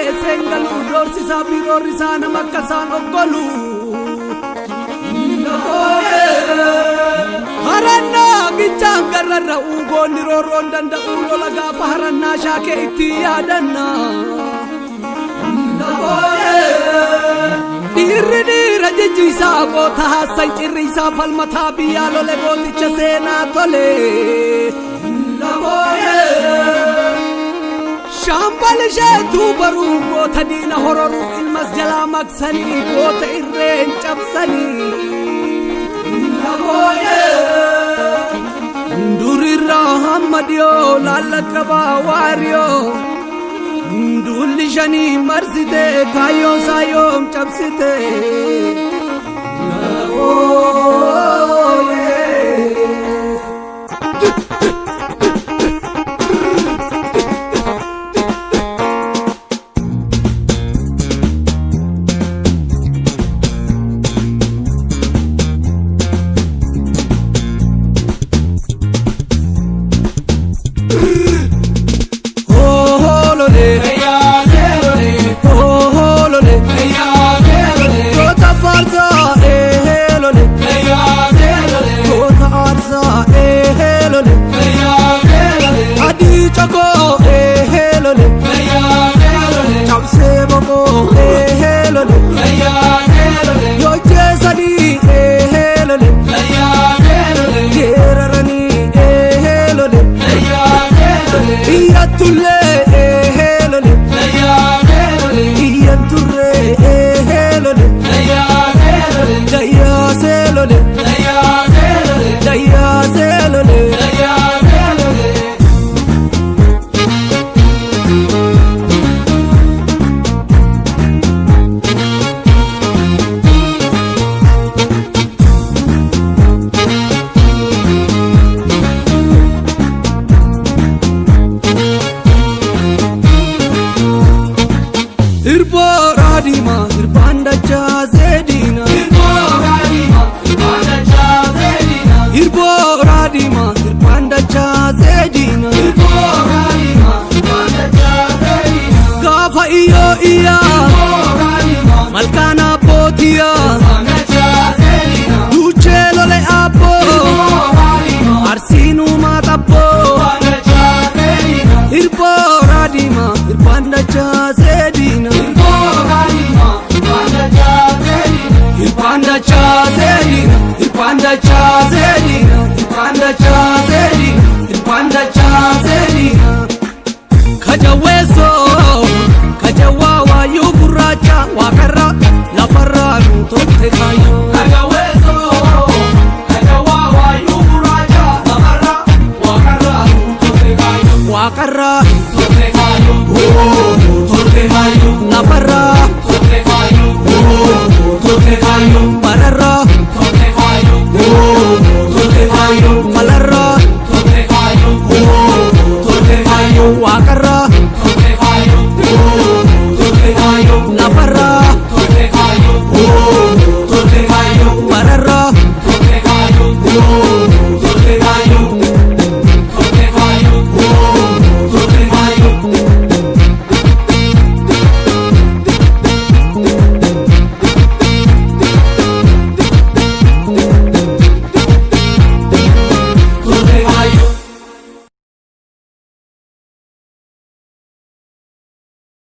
dheesseen galuu doorsisaa fi roorrisaa nama akka isaan of golu. Harannaa gichaan garrarra uugoonni roorroon danda'u lola gaafa harannaa shaakee itti yaadannaa. Dhiirri dhiira jijjiisaa goota haassan cirriisaa falmataa biyyaa lole gooticha seenaa tole. Shaambal isheetu baruu goota diina hororuu ilmas jalaa maqsanii goota irreen cabsanii. Durirraa hamma dhiyoo laallaqabaa waariyoo. Duulli shanii marsite kaayyoon isaa yoom cabsite. Goota faarsaa eelole goota aarsaa eelole adii cokoo eelole cabsee boqoo eelole yoojjee sadii eelole geeraranii eelole iyyatullee eelole iyyan turree eelole dayyaa seelole dayyaa seelole. Irboora diimaa irbaan dachaa zeediina. Irboora diimaa irbaan dachaa zeediina. Gaafa iyyoo iyyaa malkaan abbootiyaa duuchee lole abboo arsiinuu xabboo. Irboora diimaa irbaan dachaa zeediina. Irbaanda chaaseedina, irbaanda chaaseedina, irbaanda chaaseedina, irbaanda chaaseedina. Kajawweessoo